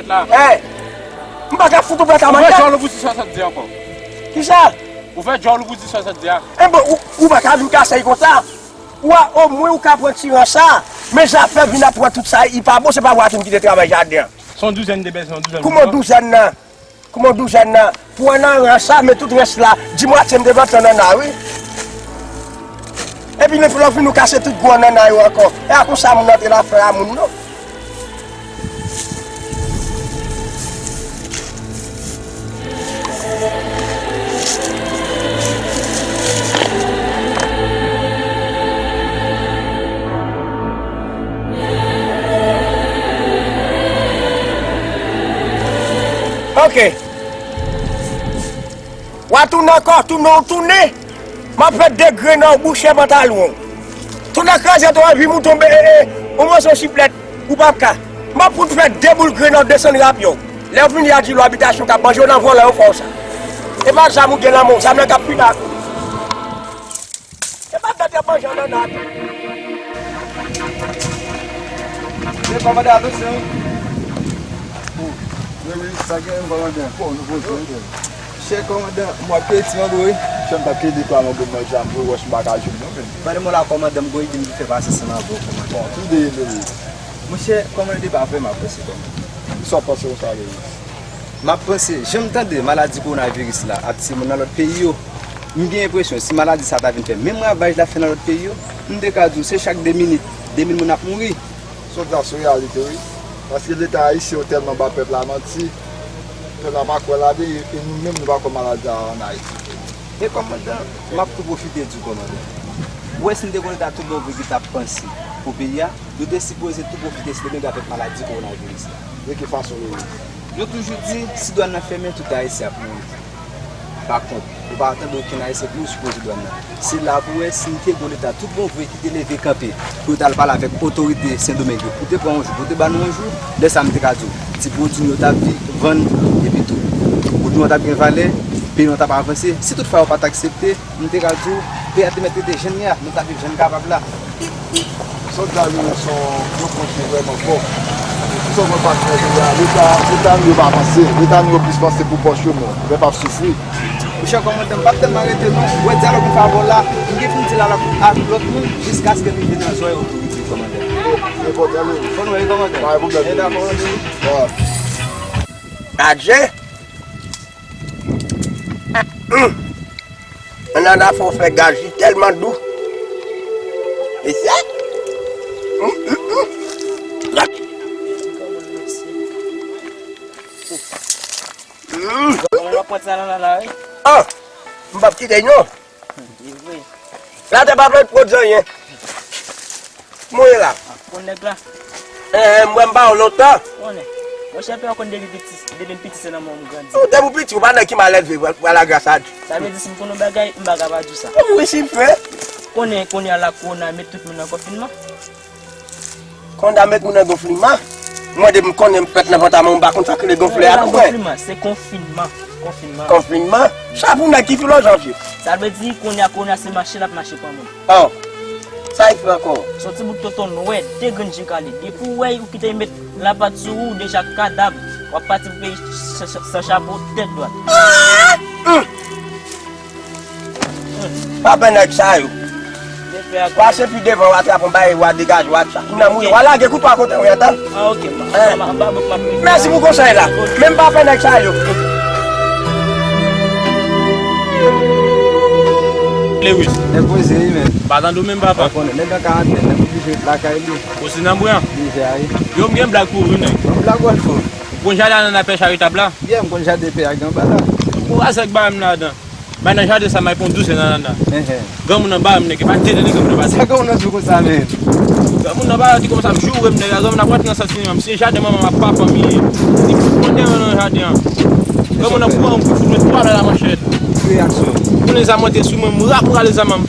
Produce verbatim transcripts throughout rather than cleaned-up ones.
Hey, m pa ka fout ou pran sa mannyè. Ou fè djòl ou pou di sa w sot di ankò. Kisa? Ou fè djòl ou pou di sa w sot di a. Enben, ou, ou pa ka vin kase l konsa. Ou a, omwen ou ka pran ti rans sa. Men zafè vin ap pran tout sa, li pa bon, se pa vwazen ki te travay jaden an. Se yon douzèn de bèz, se yon douzèn. Kouman douzèn nan? Kouman douzèn nan? Pran nan rans sa, men tout rès la, di mwatye m te planté annana, wi. Epi lè lòt vin nou kase tout gwo annana yo ankò. E a konsa moun antre nan afè a moun non. Ok. W a tounen ankò, tounen ou tounen. M ap fè de grenn nan bouchè pantalon w. Tounen kraze twa vi m ou tonbe, e, e, ou manze yon siplèt, ou p ap ka. M ap fout fè de boul grenn nan desann rapyè w. Lè w fini a di lou abitasyon k ap manje w nan vòlè yo fè w sa. E pa zam ou gen nan men w, zam nan k ap fini ak ou. E pa gade manje annana tou. Men kòmandan, atansyon. Wi, wi, sa gen kòmandan? Bon, nou poze, wi. Chè kòmandan, m w ap kite ti mango, wi. Chè m t ap kite twa mango m manje a, m voye wòch m pa ka jwenn non, men. Mande mwen la kòmandan, m gon ide m ki fè pase ansanm avè w, kòmandan. Bon, ki ide, ide, wi? Monchè, kòmandan, li pa vrèman prese, kòmandan. Kisa w panse konsa, wi? M ap panse, jan m tande maladi kowonaviris la ap tiye moun nan lòt peyi yo, m gen enpresyon si maladi sa ta vin fè menm ravaj l ap fè nan lòt peyi yo, m te ka di w se chak de minit, de mil moun ap mouri. Sa w di a se yon reyalite wi. Paske Leta ayisyen yo tèlman ba pèp la manti, pèp la pa kwè ladan l, e nou menm nou pa kwè maladi a an Ayiti. E kòmandan, m ap tou pwofite di w kòmandan. Ou wè si n te konn ta tout bon vre ki t ap panse pou peyi a, nou te sipoze tou pwofite si nou menm avèk maladi kowonaviris la. De ki fason, Loris? Yo toujou di, si dwàn nan fèmen, tout Ayisyen ap mouri. Pa kont, ou pa tande okenn Ayisyen pou yo sipoze dwàn nan. Se la pou wè si n te gon Leta tout bon vre ki te leve kanpe pou yo t al pale avèk otorite Sendomeng yo, pou te pran yon jou, pou te ban nou yon jou, lè sa a m te ka di w, ti pwodui nou yo t ap vi-, vann, epi tou, pwodui nou yo t ap gen valè, peyi nou t ap avanse. Si toutfwa yo pa t aksepte, m te ka di w, peyi a te mèt rete jan l ye a, nou t ap viv jan n kapab la. Sa w di la, Loris, se yon, yon pwen ki vrèman fò. Pou sa w wè patnè peyi a, Leta, Leta nou yo pa panse. Leta nou yo plis panse pou pòch yo, men pèp ap soufri. Monchè kòmandan, m p ap tèlman rete non. Ou wè dyalòg m fè avè w la, m gen pou m di l avèk, avèk lòt moun jiskaske n rive nan zòrèy otorite, kòmandan. Nenpòt, ale. Fò n wè, kòmandan. Pa gen pwoblèm. E dakò, kòmandan. Adje. Annana fè w fè gaz, li tèlman dou. E sa? Hum, hum, hum. Hum. Kòman w ap pran ti annana la, wi? Ah! M p ap kite l non. Li vre. Latè pa vle pwodui anyen. Mwen la. Ah, konn nèg la. Eh, eh, m wè m pa w lontan. Konnen. Monchè, pè, w konn depi piti, depi m piti se nan men w m grandi. Ou depi w piti, ou pa nèg ki malelve, wè, wè la gras a Dye. Sa vle di si m konn yon bagay, m pa ka pa di w sa. Ou mouri si fre. Konnen, konnen la kowona met tout moun nan konfinman. Kowona met moun nan konfinman. Mwen depi m konnen m fèt nan vant a manman m, m pa konn sa k rele gonfle a non, frè. Konfinman, se konfinman. Konfinman. Konfinman? Sa pou nèg ki filozòf yo. Sa vle di kounye a, kounye a se mache l ap mache pran moun. Oh. Sa y fè ankò? Se yon ti bout tonton nwè, de grenn je kale. Depi w wè y, ou kite y met lapat sou ou, ou deja kadav. W ap pati pou peyi san, san, san chapo, tèt dwat. Ah! Hum! Pa pè nèg sa yo. Pase pi devan, w a trap yon bagay, w a degaje, w a di sa. Kounye a m wè w a lage kouto a kote w ye, tann. Ah, ok. Mèsi pou konsèy la. Men m pa pè nèg sa yo. Lewis. Nèg poze wi, men. Pa tande w menm, papa. Ou konnen, nèg nan karantèn, nèg oblije ret lakay li. Ou se nan bran? Oblije a wi. Yo, m gen blag pou ou, wi, nèg. Yon blag wè l fò. Ou konn jaden annana pè charitab la? Yeah, m konn jaden pè a gen anba la. Ou konn wè sa k ba m ladan. Bay nan jaden sa, m ay pran yon douzèn annana. Enhen. Granmoun nan ba m, nèg, e pa de nèg granmoun nan ba m. Sa granmoun nan di w konsa, men? Granmoun nan ba m, di konsa, m joure m, nèg, granmoun nan ap rantre nan santiman m. Si jaden manman m ak papa m li ye, li pou pran tèren nan jaden an. Granmoun nan pran m, pou fout mwen twa bal a manchèt. Ki reyaksyon? Pou lè zam rantre sou mwen, m rale zam nan.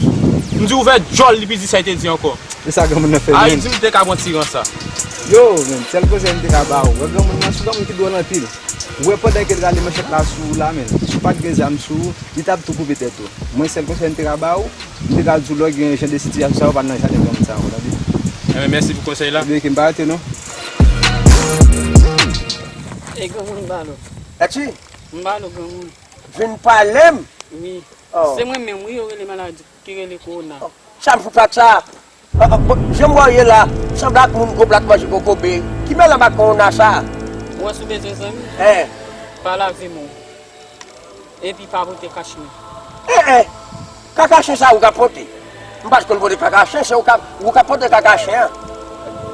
M di ouvè djòl li, pi di sa l te di ankò. E sa granmoun nan fè, men? Ayiti, m te ka pran ti ran sa. Yo, men, sèl konsèy m te ka ba w. Wè granmoun nan, se yon granmoun ki dwòl anpil. Ou wè pandan ke l rale manchèt la sou ou la, men, si w pa t gen zam sou ou, li t ap tou koupe tèt ou. Mwen, sèl konsèy m te ka ba ou, m te ka di w lè w gen jan de sitiyasyon sa yo, pa nan jaden granmoun sa yo, tande? Enben, mèsi pou konsèy la. Ebyen, ke m pa rete, non. E granmoun balo. Eti, M balo granmoun. Vin pale m. Wi. Oh. Se mwen menm, wi, yo rele maladi ki rele kowona. Sa m fout ak sa. Ah, ah, bon, jan m wè w ye la, sanble ak moun gwo plat manje kokobe. Ki mèl anba kowona sa? Ou wè si w bezwen zanmi, Eh, pa lave men w. Epi pa pote kach men. Eh, eh. Kaka chen sa ou ka pote. M pa t konn pote kaka chen, se ou ka, ou ka pote kaka chen an.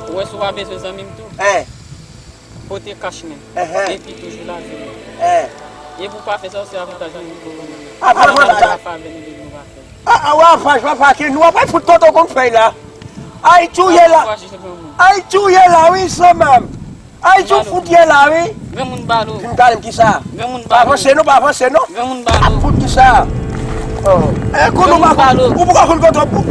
Ou wè si w pa bezwen zanmi m tou, Eh, pote kach men. eh, eh. Epi toujou lave men. Eh. Epi w pa fè sa, se avantaj nou pou nou. Avantaj. Avantaj pa vle nou, nou pa fè. Ah, ah, wè, avantaj pa pake nou, wè, fout kote w konn fèy la. Ay, touye la. Ankouraje granmoun. Ay, touye la, wi, sanmam. Ay, tou fout ye la, wi. Granmoun balo. Vin pale m ki sa? Granmoun Pa balo. Avanse non, pa avanse non. Granmoun Ap balo. Fout ki sa? Oh. Eh, kono Granmoun pa balo. Ou pou ka konn koto pou.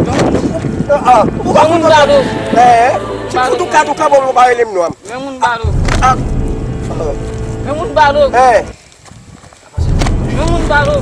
Ah, ah. Ou pou ka konn Granmoun balo. Eh, ti fout ou kat ou ka bon, ou pa rele m non. Granmoun balo. Ah. Granmoun balo. Eh. Granmoun balo.